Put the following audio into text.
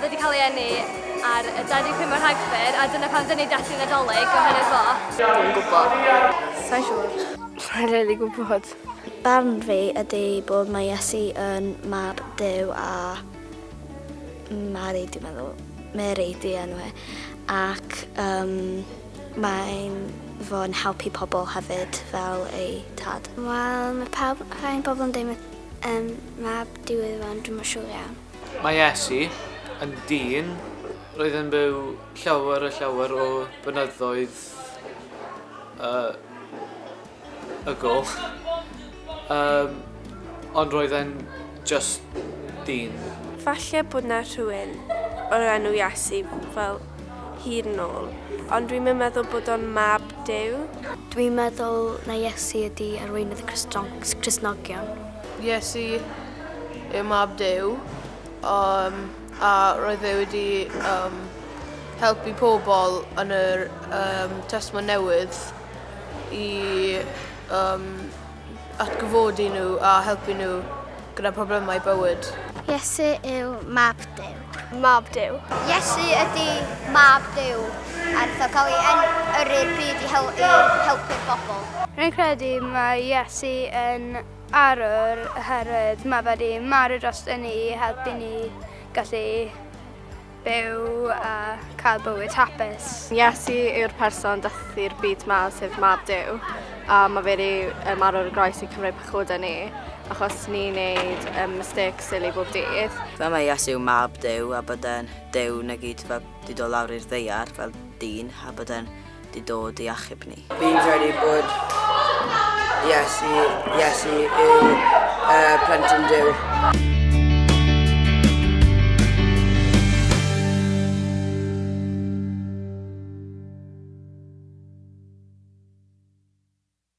oedd wedi cael ei eni ar y 25 o Rhagfyr, a dyna pam dyn ni'n dathlu Nadolig oherwydd fo. Dwi'n gwybod. Sa'n siŵr. Sa'n rili gwybod. Barn fi ydy bod mae Iesu yn mab Duw a Mari, dwi'n meddwl. Mary di enw e. Ac um, mae'n fo'n helpu pobl hefyd fel ei tad. Wel, mae pawb, rhai bobl yn dweud um, mab Duw iddo fo, ond dwi'm yn siŵr iawn. Mae Iesu yn dyn, roedd yn byw llawer a llawer o blynyddoedd uh, ago. Ond roedd e'n just dyn. Falle bod 'na rhywun o'r enw Iesu fel hir yn ôl, ond dwi'm yn meddwl bod o'n mab Duw. Dwi'n meddwl na Iesu ydy arweinydd y Cristnogion. Iesu yw mab Duw, um, a roedd e wedi um, helpu pobl yn yr um, Testament Newydd i um, atgyfodi nhw a helpu nhw gyda problemau bywyd. Iesu yw mab Duw. Mab Duw. Iesu ydy mab Duw a wnaeth o cael ei en yrru'r byd i, hel i helpu'r bobl. Rwy'n credu mae Iesu yn arwr oherwydd mae fe wedi marw dros ni i helpu ni gallu byw a cael bywyd hapus. Iesu yw'r person dath i'r byd ma, sef mab Duw, a mae fe wedi marw ar y groes i cymryd pechodau ni, achos ni'n neud mistakes silly bob dydd. Fel mae Iesu yw mab Duw a bod e'n Duw na gyd fel di dod lawr i'r ddaear fel dyn a bod e'n di dod i achub ni. Fi'n credu bod Iesu, Iesu yw plentyn Duw.